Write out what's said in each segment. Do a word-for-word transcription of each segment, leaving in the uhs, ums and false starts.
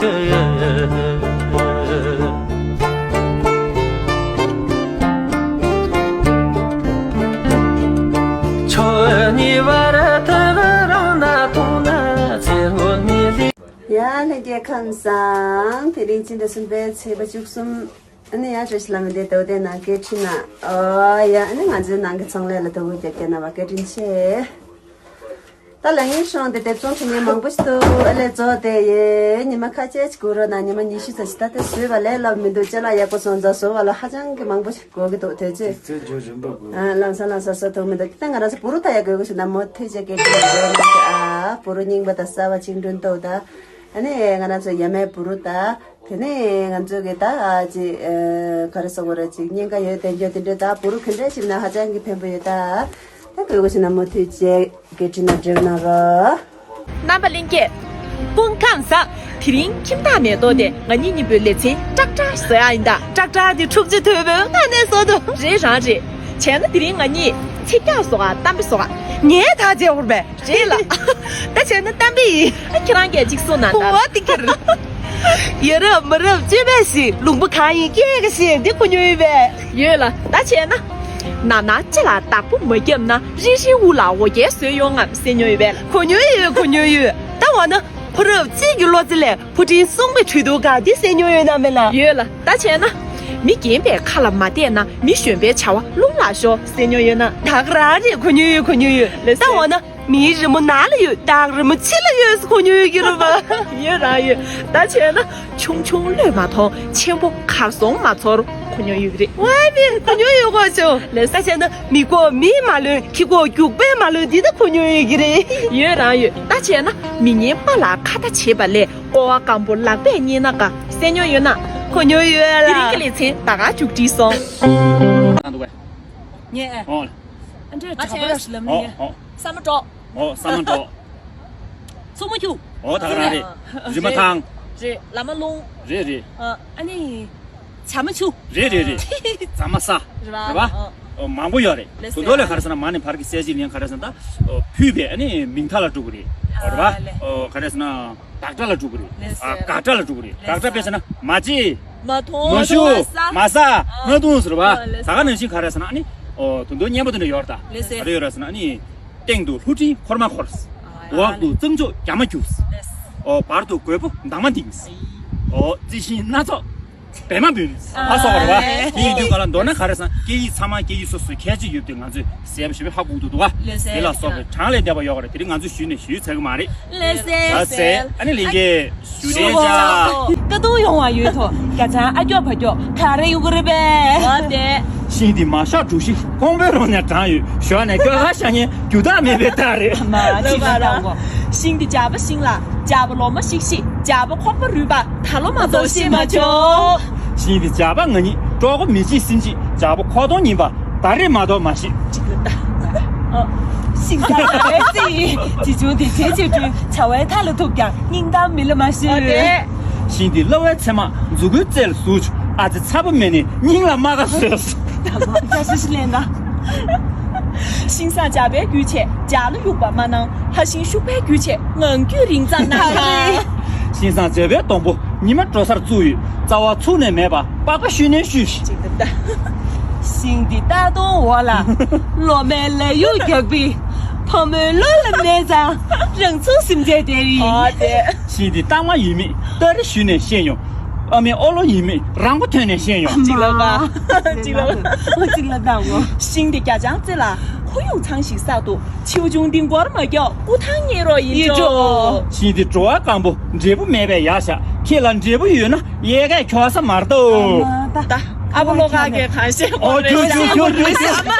ཡ་ལྷན་རྒྱས་ཁམས་བཟང་། དེ་རིང་སྤྱི་ཟླ་གསུམ་པའི་ཚེས་པ་བཅུ་གསུམ། ཨ་ནི་ཡང་བཀྲ་ཤིས་བདེ་ལེགས་དེ་བ་དེ་ནང་སྐད་འཕྲིན་ན། ཨོ་ཡ། ཨ་ནི་ང་ཚོའི་ནང་གི་ཚོང་ལས་ལ་དོ་དགོས་རྒྱབ་རྒྱབ་གནང་བ་བཀའ་དྲིན་ཆེ། ད་ལ་ངའི་སྲུང་དེ་དེབ་ཚོང་ཁྲིད་མཁན་མང་པོ་ཞིག་འདུག་ཨ་ལས་རྫོགས་དེ་ཡེ་ཉི་མ་ཁ་ཤས་ཅིག་འགོར་རོགས་གནང་། ཉི་མ་ཉི་ཤུ་ཙམ་ཞིག་ད་ལྟ་བཟོས་པ་ལས་སླ་པོ་མི་འདུག་ཅ་ལག་ཡག་པོ་སོང་ཙང་བཟོ་བ་ལ་ཧ་ཅང་གི་མང་པོ་ཞིག་དགོས་ཀྱི་འདུག་དེ་ཚོས། དེ་ཚོས་ཇོ་རིན་པོ་དགོས། ཨ་ལམ་སང་ལམ་སང་བཟོ་ཐུབ་མི་འདུག་ད་ང་རང་ཚོ་བུ་རུ་ད་ཡག་དགོས་ཀྱི་ཞིག་ན་མོ་ཐུགས་རྗེ་སྐད་ཆ་འདོན་གྱི་ཨ། བུ་རུ་རྙིང་པ་དང་གསར་པ་ཅིག་འདོན་ཐུབ་ད། ཨ་ནི་ང་རང་ཚོ་ཡ་མའི་བུ་རུ་ད། དེ་ནས་ང་ཚོ་གི་ད་ཨ་ཅིག་ཨ་ག་རེ་ཟེར་དགོས་རེད། ཅིག་ཉེན་ཁ་ཡོད་དེ་འགྱོ་དེ་འདྲ་ད་བུ་རུ་ག་འདྲ་ཞིག་ན་ཧ་ཅང་གི་ཕན་པོ་ཡོད་ད། ད་དགོས་ཀྱི་ཞིག་ན་མོ་ཐུགས་རྗེ་སྐད་འཕྲིན་ན་འབྲེལ་གནང་རོགས། རྣམ་པ་ལྷན་རྒྱས། སྐུ་ཁམས་བཟང་། དེ་རིང་ཁྱིམ་བདག་མེ་ཏོག་དེ་ང་གཉིས་གཉིས་པོའི་ལེ་ཚན་ཀྲག་ཀྲག་བཟོ་ཡ་ཡིན་ད། ཀྲག་ཀྲག་དེ་འཁྲུག་ཆ་དོད་པོའི་ངང་ནས་བཟོ་དོ། རེད་རང་རེད། བྱས་ན་དེ་རིང་ང་གཉིས་ཚིག་རྒྱག་བཟོ་ག་གཏམ་དཔེ་བཟོ་ག་ངས་ད་བྱས་འོར་བས། རེད་ལ། ད་བྱས་ན་གཏམ་དཔེ་ཡིན། ཁྱེད་རང་གིས་གཅིག་གསུངས་ན་ད། འོ་དེ་ཁྱེར། ཡ་རབས་མ་རབས་སྤྱོད་པས་ཤིང་། ལུང་པ་གང་ཡིན་སྐྱེས་ཀ་ཤིང་། འདི་གོ་མྱོང་ཡོད་པས། ཡོད་ལ། ད་བྱས་ན། ན་ན་ཅི་ལ་བདག་པོ་མ་བརྒྱབ་ན། རིལ་རིལ་དབུ་ལ་འོ་བརྒྱལ་བཟོས་ཡོང་ངམ་ཟེར་མྱོང་ཡོད་པས། གོ་མྱོང་ཡོད། གོ་མྱོང་ཡོད། ད་འོ་ན། ཕོ་རབ་གཅིག་གི་བློ་རྩེ་ལས་ཕོ་བྲང་སྲུང་པའི་གྲོས་བསྡུར་ག་འདི་ཟེར་མྱོང་ཡོད་ན་མེད་ལ། ཡོད་ལ། ད་བྱས་ན། མི་རྒན་པའི་ཁ་ལ་མ་བལྟས་ན། མི་གཞོན་པའི་བྱ་བ་རླུང་ལ་ཤོར་ཟེར་མྱོང་ཡོད་ན། ད་ག་རང་རེད། གོ་མྱོང་ཡོད། གོ་མྱོང་ཡོད། ལགས་ད་སེ། འོ་ན། མིའི་རི་མོ་ནང་ལ་ཡོད། བདག་རི་མོ་ཕྱི་ལ་ཡོད་ཟེར་གོ་མྱོང་ཡོད་ཀྱི་རེད་པ། ཡོད་རང་ཡོད། ད་བྱས་ན། ཆུང་ཆུང་བློས་མ་ཐོངས། ཆེན་པོ་གར་སོང་མ་ཚོར་གོ་མྱོང་ཡོད་ཀྱི་རེད། ཝའི་བེ་གོ་མྱོང་ཡོད་གོ་ཆུང་། ལགས་ད་བྱས་ན། མི་ཁོག་མིས་མ་ལོན། ཁྱི་ཁོག་རྒྱུག་པས་མ་ལོན། འདི་ད་གོ་མྱོང་ཡོད་ཀྱི་རེད། ཡོད་རང་ཡོད། ད་བྱས་ན། མི་ངན་པ་ལ་ཁ་ཏ་བྱེད་པ་ལས། ཀོ་བ་སྐམ་པོ་ལག་པས་མཉེས་ན་དགའ་ཟེར་མྱོང་ཡོད་ན། གོ་མྱོང་ཡོད་ལ། དེ་རིང་གི་ལེ་ཚན་ད་ག་མཇུག་སྒྲིལ་སོང་། ངས་ཨེ། ཨོ། ཨ་འདྲས་ད་གྲྭ་པ་ཞིག་ལབ་ནི། ཨོ་ཨོ། ས་མ་འབྲོག་ཨོ་ས་མ་འབྲོག་མཚོ་མོ་ཁྱུག་ཨོ་ད་ག་རང་རེད། རི་མ་ཐང་། རེད། ལ་མ་ལུང་། རེད་རེད། ཨ་ནི། བྱ་མ་ཆུ། རེད་རེད་རེད། རྫ་མ་ས། རེད་པ། ཨོ་མང་པོ་ཡོད་རེད། ལེ་དུ་དོ་ལས་ག་རེ་ཟེར་ན་མ་ནི་བར་གྱི་གསལ་བྱེད་ལེན་ག་རེ་ཟེར་ན་ད། ཕུད་པའི་ཨ་ནི་མིང་མཐའ་ལ་འགྲོ་གི་རེད། རེད་པ། ཨོ་ག་རེ་ཟེར་ན། བདག་སྒྲ་ལ་འགྲོ་གི་རེད། ལེ་ཨ་དགག་སྒྲ་ལ་འགྲོ་གི་རེད། དགག་སྒྲ་དཔེ་ཟེར་ན་མ་བྱེད། མ་མཐོང་། མ་ཞུ། མ་ཟ། མ་ཟ། མ་འཐུང་ཟེར་བ། ད་ག་ནང་བཞིན་ག་རེ་ཟེར་ན་ཨ་ནི། ཨོ་དུ་དོ་སྙན་པོ་དེ་འདྲ་ཡོད་རེད་ད། ལེ་ག་རེ་ཡོད་རེད་ཟེར་ན་ཨ་ནི། སྟེང་དུ་ལྷུ་སྤྲིན་འཁོར་མ་འཁོར། འོག་ཏུ་གཙང་ཕྱོགས་རྒྱ་མ་རྒྱུག་ཨོ་བར་དུ་རྒོད་པོ་མདངས་མ་ལྡིང་། ཨོ་རྩི་ཤིང་སྣ་ཚོགས་པད་མ་འབུམ། ཨ་སོགས་རེད་པ། དེ་ཡིན་དུས་ག་ལ་མདོར་ན་ག་རེ་ཟེར་ན་སྐད་ཡིག་ཚང་མ་སྐད་ཡིག་སོ་སོའི་ཁྱད་ཆོས་ཡོད་དུས་ང་ཚོས་ཟེར་བ་ཞིབ་པོ་ཧ་གོ་གི་འདུག་པ། དེ་ལ་སོགས་པའི་གྲངས་ལས་འདས་པ་ཡོད་རེད། དེ་རིང་ང་ཚོས་ཞུས་ནས་ཞུས་ཚར་གི་མ་རེད། ལགས་སེ། ཨ་ནི་ལྷན་རྒྱས་ཞུ་རེད་ཅག་ཀ་ཏུ་ཡོང་བ་ཡོད་དོ། རྒྱ་ཚང་ཨ་སྐྱོ་བ་སྐྱོ་ག་རེ་ཡོང་གི་རེད་པས། ཤིང་འདི་མ་ཤག་གྲུ་བཞི་ཀོང་པོའི་རོང་ནས་དྲངས་ཡོད། ཞོག་ནས་སྐྱོ་ག་ཤ་ཉེ་རྒྱུ་དག་མེད་པའི་རྟགས་རེད། མ་ཅི་ལ་དང་གོ། ཤིང་འདི་ཇག་པ་ཤིང་ལ་ཇག་པ་ལོ་མ་ཤིག་ཤིག་ཇག་པ་ཁོག་པ་རུལ་པ་ད་ལོ་མ་གཏོགས་ཤེས་མ་ཆོག་ཤིང་འདི་ཇག་པ་ང་གཉིས་གྲོགས་པོ་མི་གཅིག་སེམས་གཅིག་ཇག་པ་ཁོག་སྟོང་ཉིན་པ། ད་རེས་མ་གཏོགས་མ་ཤེས། ཤིང་རྟ་ལ་བས་རྩི་ཡི་ཇི་བྱུང་དེ་ཚེ་ཆེ་དུས་བྱ་བའི་མཐའ་ལ་ཐུག་ཀྱང་སྙིང་གཏམ་མི་ལ་མ་ཤོད། ཤིང་འདི་གློ་བའི་ཚེར་མ་མཛུ་གུའི་རྩེ་ལ་ཟུག་ཆུ་ཨ་ཙི་ཚ་པོ་མེད་ནས་སྙིང་ལ་རྨ་ཁ་བཟོས། ད་མ་ཅ་ཤི་ཤི་ལེན་ན། ཤིང་བཟང་ཇག་པའི་རྒྱུད་ཆད་ཇག་ལ་དབྱུག་པ་མ་གནང་། ལྷ་ཤིང་ཤུག་པའི་རྒྱུད་ཆད་ངང་རྒྱུད་རིང་ཙམ་གནང་། ཤིང་བཟང་མཛེས་པའི་སྡོང་པོ་ཉི་མ་འགྲོ་སར་བཙུགས་ཡོད། རྩ་བ་ཚུགས་ནས་མེད་པ་པགས་པ་བཤུས་ནས་བཤུས་ཤིག་ཅིག་ད་ད། ཤིང་འདི་ལྟ་སྟོང་འོག་ལ་ལོ་མའི་ལ་ཡུག་རྒྱག་པའི་ཕོ་མོའི་བློ་ལ་མེད་ཙང་རང་ཚུགས་སིམ་རྒྱས་དེ་ཡིན། ཨ་དེ། ཤིང་འདི་གཏའ་མ་ཡོད་མེད་སྟ་རེ་བཤུས་ནས་ཤེས་ཡོང་། ཨ་མའི་ཨོ་ལོ་ཡིན་མིན་རང་མགོ་ཐོན་ནས་ཤེས་ཡོང་། གཅིག་ལ་ད། གཅིག་ལ་ད། གཅིག་ལ་ད་ངོ་། ཤིང་འདི་རྒྱ་ལྕང་རྩེ་ལ་ཁོར་ཡུག་ཚང་ཞིག་བསགས་འདུག་ཆེའུ་ཆུང་ལྡིང་སྐོར་མ་རྒྱོག་སྐུ་ཐང་རྙེད་རོགས་ཡིན་ཡིན་འགྲོ། འགྲོ། ཤིང་འདི་བྲོ་བ་སྐམ་པོ་འབྲས་བུ་མེད་པའི་ཡག་ཤ་ཁྱེད་ལ་འབྲས་བུ་ཡོད་ན་གཡས་ཁ་འཁྱོག་ས་མ་གཏོགས། ད། ཨ་བོ་ལོ་ཁ་གེ་གང་ཤེས་ཨོ་ཁྱོ་ཁྱོ་ཁྱོ་ཁྱོ་ཁྱོ་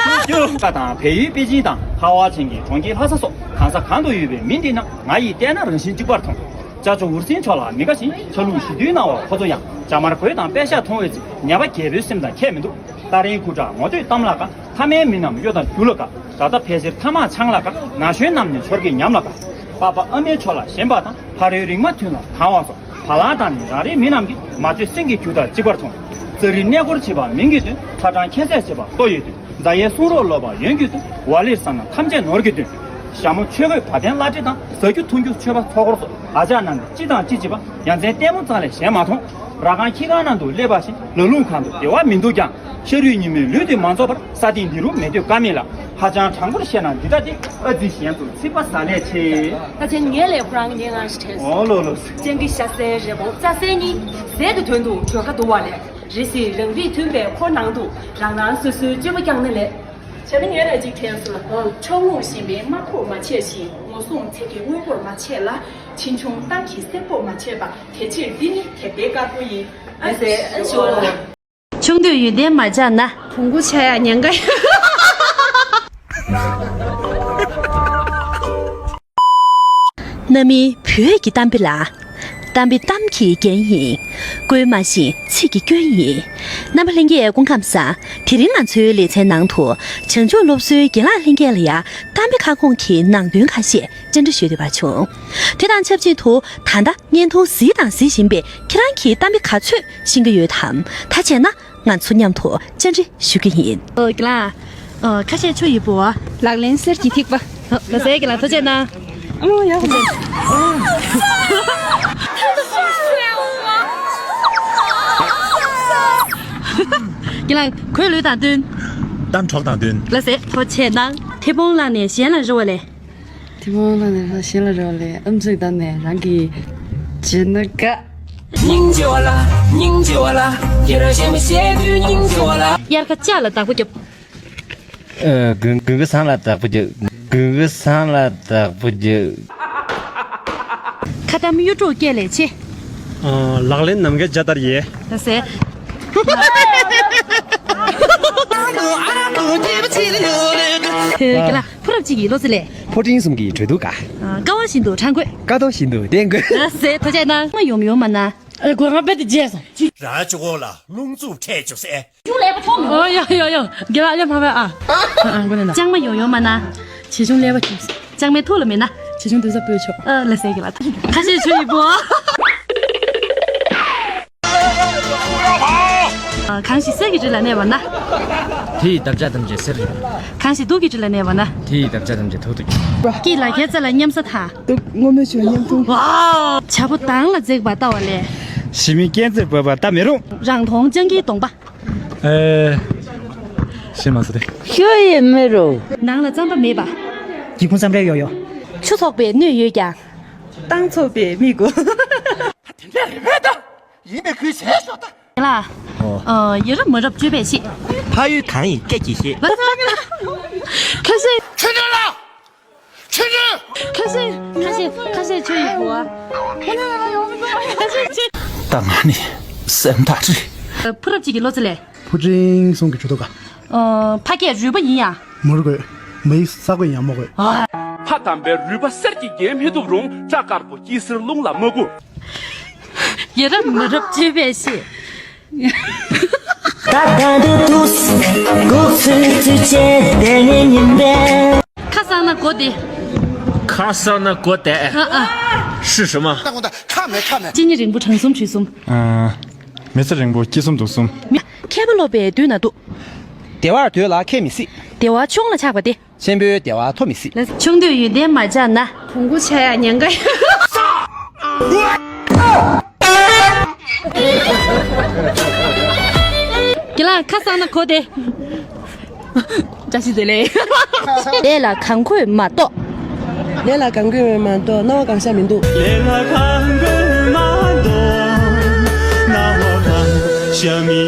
ཁྱོ། ཁ་དང་བལ་ཡུལ་པེ་ཅིང་དང་ཧ་ཝ་ཆེན་གྱི་གྲོང་ཁྱེར་ལྷ་ས་སོགས་གང་ས་གང་དུ་ཡོད་པའི་མི་འདི་རྣམས་ང་ཡིས་བལྟས་ན་རང་བཞིན་གཅིག་པར་མཐོང་། ཅ་ཅོ་འུར་ཟིང་ཕྱོགས་ལ་མི་དགའ་ཞིང་ཆ་ལུགས་ཞི་དུལ་སྣང་བ་ཁོ་ཚོ་ཡང་ཇ་དམར་གོས་དང་པད་ཤག་མཐོང་བའི་ཚེ་ཉ་པ་རྒྱལ་པོའི་སེམས་དང་ཁྱད་མི་འདུག་སྟ་རེའི་སྐུ་དྲག་ངོ་བསྟོད་གཏམ་ལ་དགའ། ཐ་མའི་མི་རྣམས་གཡོ་དང་སྒྱུ་ལ་དགའ། ད་ལྟ་ཕལ་ཆེར་ཐ་མག་ཆང་ལ་དགའ། ན་གཞོན་རྣམས་ནི་ཞོར་གྱི་ཉམས་ལ་དགའ། པགས་པ་ཨ་མའི་ཕྱོགས་ལ་ཞེན་པ་དང་ཕ་རོལ་རིག་མ་མཐུན་ལ་དང་བ་སོགས་བ་ལང་དང་ནི་རང་རེའི་མི་རྣམས་ཀྱིས་མ་བཅོས་སེང་གེ་རྒྱུ་དང་གཅིག་པར་མཐོང་། ཙ་རི་གནས་སྐོར་བྱེད་པ་མིང་གི་དོན་ཁྲ་གྲང་ཁྱད་ཚད་བྱེད་པ་ལྟོ་ཡི་དོན། རྫ་ཡའི་གསུང་རོགས་ལོབས་པ་ཡོན་གྱི་དོན། ཝ་ལིར་བསམ་ན་ཐམས་ཅད་ནོར་གྱི་དོན། ཞྭ་མོ་ཆོས་གོས་བ་དན་བླ་བྲེ་དང་། ཟ་རྒྱུ་འཐུང་རྒྱུ་མཆོད་པ་ཚོགས་འཁོར་སོགས། ཨ་ཅག་རྣམས་ཀྱིས་ཅི་དང་ཅི་བྱེད་པ། ཡ་མཚན་ལྟད་མོ་རྩ་ལས་གཞན་མ་མཐོང་། ར་ཁང་ཁྱི་ཁང་ནང་དུ་སླེབས་པ་བཞིན། ལ་ལུང་ཁང་དུ་བདེ་བ་མི་འདུག་ཀྱང་། ཤ་རུས་ཉིན་མོའི་ལུས་དེ་མ་རྫོགས་བར། ས་སྟེང་འདི་རུ་མེད་དུས་ཀ་མེད་ལ། ཧ་ཅང་དྲང་པོར་བཤད་ན་འདི་ལྟ་སྟེ། ཨ་ཙི་གཞན་ཚོ་ཚིག་པ་ཟ་ལས་ཆེ། ད་ཆེན་ངས་ལས་ཁོ་རང་ངའི་ངང་ཞིག་དྲན་སོང་། ཨོ་ལོ་ལོ། སྤྱང་ཀི་ཤ་ཟའི་རེ་བོ་རྩྭ་ཟའི་གཉིས། ཟས་ཀྱི་དོན་དུ་གྲོས་ཁ་བསྡུར་བ་ལས། རེ་སྲིད་རང་རིགས་མཐུན་པའི་འཁོར་ནང་དུ། རང་རང་སོ་སོའི་སྤྱོད་པ་བསྐྱངས་ན་ལེགས། བྱས་ན་ངས་ར་གཅིག་དྲན་སོང་། ཆོ་ངུ་ཞིམ་པའི་དམར་པོར་མ་བྱས་ཤིང་། ངོ་སྲུང་ཚིག་གི་དངུལ་པོར་མ་བྱས་ལ། ཕྱིས་འབྱུང་གཏམ་གྱི་སེར་པོར་མ་བྱས་པ། དེ་ཕྱིར་འདི་ནི་དེབ་ཐེར་དཀར་པོ་ཡིན། ཨ་ཟེ་ཨ་ཞོ། ཆུང་དུས་ཡོན་ཏན་མ་སྦྱངས་ན། བོང་ཀུ་ཆགས་ཡག་ཉེན་ཁ་ཡོད། གནའ་མིའི་བོད་ཀྱི་གཏམ་དཔེ་ལ། གཏམ་དཔེ་གཏམ་གྱི་རྒྱན་ཡིན། བཀོལ་མ་ཤེས་ཚིག་གི་སྐྱོན་ཡིན། རྣམ་པ་ལྷན་རྒྱས་སྐུ་ཁམས་བཟང་། དེ་རིང་ང་ཚོའི་ལེ་ཚན་ནང་དུ། བྱང་ཆུབ་སློབ་གསོའི་རྒན་ལགས་ལྷན་རྒྱས་ལ་ཡང་གཏམ་དཔེ་ཁ་སྐོང་གི་ནང་དོན་ཁ་ཤས་བཅར་འདྲི་ཞུ་འདོད་པ་བྱུང་། དེ་དང་ཆབས་ཅིག་ཏུ། ད་ལྟ་བརྙན་ཐུང་གཟིགས་དང་གཟིགས་བཞིན་པའི་ཁྱེད་རང་གིས་གཏམ་དཔེ་ག་ཚོད་ཤེས་ཀྱི་ཡོད་དམ། ད་བྱས་ན། ང་ཚོ་མཉམ་དུ་བཅར་འདྲི་ཞུ་གི་ཡིན། ཨོ་རྒན་ལགས། ཨོ་ཁ་ཤས་ཆུ་ཡི་བུ། ལག་ལེན་གསེར་གྱི་ཐིགས་པ། ལགས་སེ་རྒན་ལགས་ཐུགས་རྗེ་གནང་། ཨ་མོ་ཡག་པོ་འདུག་རྒན་ལགས་གོས་ལུས་དང་བསྟུན། གཏམ་གྲོགས་དང་བསྟུན། ལགས་སེ་ཐུགས་རྗེ་གནང་། མཐེ་བོང་བླངས་ནས་གཞན་ལ་རོལ་བ་ལས། མཐེ་བོང་བླངས་ནས་གཞན་ལ་རོལ་བ་ལས། ཨམ་ཅོག་བཏང་ནས་རང་གི་རྗེས་ན་དགའ། སྙིང་རྗེ་བ་ལ། སྙིང་རྗེ་བ་ལ། ཁྱེད་རང་གཞན་མ་བཤད་དུས་སྙིང་རྗེ་བ་ལ། དབྱར་ཁ་ལྕགས་ལ་བདག་པོ་རྒྱབ། ཨ། དགུན་དགུན་ཁ་ཟངས་ལ་བདག་པོ་རྒྱབ། དགུན་ཁ་ཟངས་ལ་བདག་པོ་རྒྱབ། ཁ་གཏམ་གཡུ་འབྲུག་སྐེ་ལས་ཆེ། ཨ། ལག་ལེན་ནམ་མཁའི་འཇའ་ལྟར་ཡལ། ལགས་སེ། ཨ་རྒན་ལགས། ཕོ་རབ་གཅིག་གི་བློ་རྩེ་ལས། ཕོ་སྤྲིན་གསུམ་གྱི་གྲོས་བསྡུར་ག། ཨ། ཀ་བ་བཞིན་དུ་དྲང་དགོས། ཀ་རྡོ་བཞིན་དུ་བརྟན་དགོས། ལགས་སེ་ཐུགས་རྗེ་གནང་། མ་ཡོམ་ཡོམ་མ་ན། ཨེ་གོ་རང་དཔེ་དེ་བརྗེད་སོང་། རང་ཅོ་གོ་ལ་རླུང་འཚུབ་འཕྲད་བཅུག་སེ། ཨོ་ཡ་ཡ་ཡ། རྒན་ལགས་ལས་མ་བས་ཨ། ཨ་ཨ་མགོ་ནས་ན། ལྕང་མ་ཡོམ་ཡོམ་མ་ན། བྱེ་ཆུང་ཀླད་པ་འཁྱུག་སེ། ལྕང་མའི་ཐུགས་ལ་མེད་ན། བྱེ་ཆུང་སྡོད་ས་སྤོས་ཆོག་ཨ་ལགས་སེ་རྒན་ལགས། ཁ་ཤས་ཆུ་ཡི་བུ། ཨ། གང་ཞིག་གསེར་གྱི་རི་ལ་གནས་པ་ན། དེ་ཡི་འདབ་ཆགས་ཐམས་ཅད་གསེར་རེད། གང་ཞིག་དུག་གི་རི་ལ་གནས་པ་ན། དེ་ཡི་འདབ་ཆགས་ཐམས་ཅད་དུག་ཏུ་སྐྱེ། སྐྱིད་ལ་ཁའི་རྩེ་ལ་མཉམ་ཟ་དང་། སྡུག་སྔོན་མོའི་ཆུ་མཉམ་འཐུང་། ཝའོ། བྱ་ཕོ་གདང་ལ་འཛེགས་པ་ལྟ་བ་ལས། ཞི་མི་སྐྱེ་མཛེས་བོད་པ་ལྟ་མི་རུང་། རང་མཐོང་སྤྱང་ཀིའི་གདོང་པ། ཨེ། ཤེས་མ་སོང་སྟེ། ཤོ་ཡི་མི་རུང་། ནང་ལ་རྩམ་པ་མེད་པ། སྒེའུ་ཁུང་རྩམ་རལ་ཡོད་ཡོད། ཆུ་ཚོགས་པའི་སྣོད་ཡོད་ཀྱང་། བཏང་ཚོགས་པའི་མི་དགོས། ད་དེ་འདྲ་རེད་མེད་ད། ཡིན་པའི་ཁུལ་བྱས་ཤོག་ད། ལ། ཨོ། ཨ། ཡ་རབས་མ་རབས་སྤྱོད་པས་ཤེས། ཕ་ཡུལ་གང་ཡིན་སྐད་ཀྱིས་ཤེས། ཁ་ཤས། ཆུ་ཆུན་ལ། ཆུ་ཆུན། ཁ་ཤས། ཁ་ཤས། ཁ་ཤས་ཆུ་ཡི་བུ། ཁ་ཤས་ཆུ། ད་ང་ནི་སེམས་ཐག་རིང་། ཕོ་རབ་གཅིག་གི་བློ་རྩེ་ལས། ཕོ་སྤྲིན་གསུམ་གྱི་གྲོས་བསྡུར་ག། ཨ། ཕ་སྐད་རུས་པ་ཡིན་ཡང་། མུར་དགོས། མ་ཡིག་ས་དགོས་ཡང་མོ་དགོས། ཨ། ཕ་དམ་པའི་རུས་པ་གསེར་གྱི་རྒྱན་མི་ཐུབ་རུང་། སྐྲ་དཀར་པོ་སྐྱི་སེར་རླུང་ལ་མ་རྒུད། ཡ་རབས་མ་རབས་སྤྱོད་པས་ཤེས། ད་ད་དུ་དུས་སུ་སྒུག་ཚུལ་ཚུལ་བྱས་དེ་ནི་ཉིན་པས། ཁ་སང་ན་གོ་དེ། ཁ་སང་ན་གོ་དེ། ཨ་ཨ། ཧྲི་ཧྲི་མ། ད་གོ་ད་ཁ་མེད་ཁ་མེད། གཅིན་སྙི་རིང་པོ་གྲང་གསུམ་དྲི་གསུམ། ཨ། མི་ཚེ་རིང་པོ་སྐྱིད་གསུམ་སྡུག་གསུམ། མཁས་པ་སློབ་པའི་མདུན་ན་འདུག་བདེ་བར་སྡོད་ལ་ཁེ་མི་སྲིད། བདེ་བ་ཆུང་ལ་ཆགས་པ་སྟེ། ཆེན་པོའི་བདེ་བ་ཐོབ་མི་སྲིད། ཆུང་དུས་ཡོན་ཏན་མ་སྦྱངས་ན། བོང་ཀུ་ཆགས་ཡག་ཉེན་ཁ་ཡོད། རྒན་ལགས་ཁ་སང་ན་གོ་དེ། བཀྲ་ཤིས་བདེ་ལེགས། ལས་ལ་གང་དགོས་མ་གཏོགས། ལས་ལ་གང་དགོས་མ་གཏོགས་སྣང་བ་གང་ཤར་མི་འདུག་ལས་ལ་གང་དགོས་མ་གཏོགས་སྣང་བ་གང་ཤར་མི།